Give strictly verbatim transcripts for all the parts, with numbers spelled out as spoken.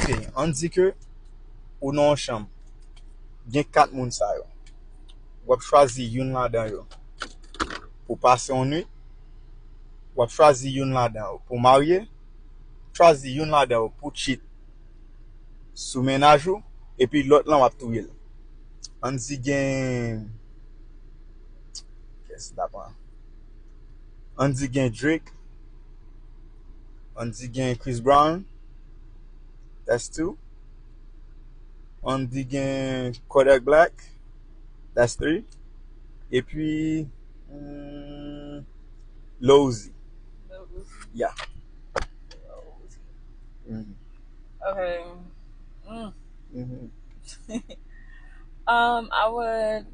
Ok, ann di ke ou nan yon chanm. Gen kat moun sa yo. W ap chwazi youn ladan yo pou pase yon nwit. W ap chwazi youn ladan yo pou marye. Chwazi youn ladan yo pou cheat sou mennaj ou. Epi lòt lan w ap touye l. Ann di gen. Kiyès n ta pran? Ann di gen Drake. Ann di gen Chris Brown. That's two. Ann di gen Kodak Black. That's three. Epi hmm, Lil Uzi. Lil Uzi. Yeah. Lil Uzi. Mhm. Okay. Mm. Mhm. Um, I would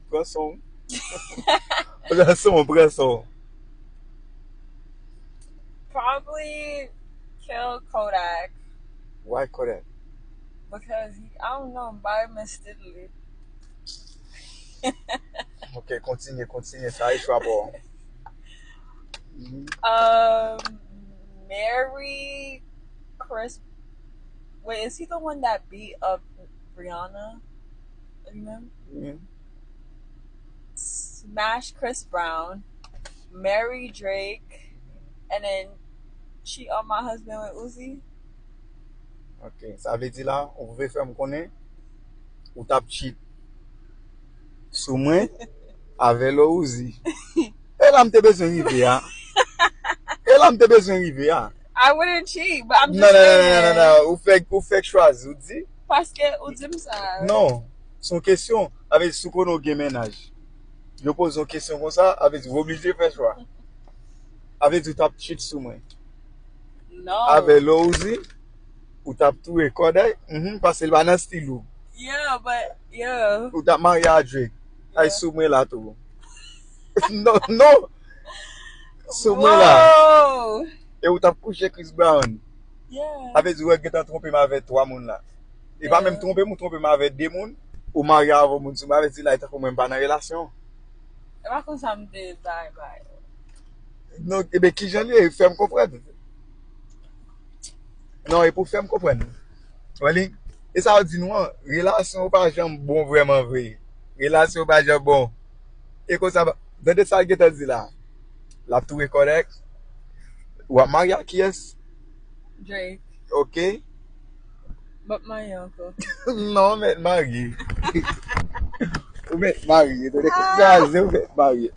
Pran son. Pran son, pran son. Probably kill Kodak. Why Kodak? Because he, I don't know, m pa renmen stil li. Ok, kontinye, kontinye, sa e chwa pa w. Mhm. Um, marry Chris. Wait, is he the one that beat up Rihanna? Li menm? Mhm. Smash Chris Brown, marry Drake, and then cheat on my husband with Uzi? Ok, sa vle di la, ou vle fè m konnen ou t ap cheat sou mwen avè Lil Uzi. E la m te bezwen rive a. E la m te bezwen rive a. I wouldn't cheat, but I'm just saying. Non, non, non, non, non, non. Ou fèk, ou fèk chwazi, ou di. Paske ou di m sa. Non, se yon kesyon. Avè si w konnen w gen mennaj. Yo poze yon kesyon konsa, avè di w oblije fè chwa. Avè di w t ap cheat sou mwen. Non. Avè Lil Uzi, ou t ap touye Kodak, mhm, paske l pa nan stil ou. Yeah, but, yeah. Ou t ap marye a Drake. Ay, yeah, sou mwen la tou. Non, non. Sou mwen la. Wow. E ou t ap kouche Chris Brown. Yeah. Avè di w gentan twonpe m avè twa moun la. E pa menm twonpe m, ou twonpe m avè de moun, ou marye avè yon moun sou mwen, avè di la, e tankou mwen m pa nan relasyon. E pa konsa m te bay, bay. Non, ebe, kijan li ye? Fè m konprann. Non, e pou fè m konprann. Wè li? E sa yo di nou an, relasyon yo pa janm bon vrèman vre. Relasyon yo pa janm bon. E konsa, tande sa l gentan di la. L ap touye Kodak. W ap marye ak kiyès? Drake. Ok. M ap marye ankò. Non, ou mèt marye. Ou mèt marye. Tande kraze, ou mèt marye.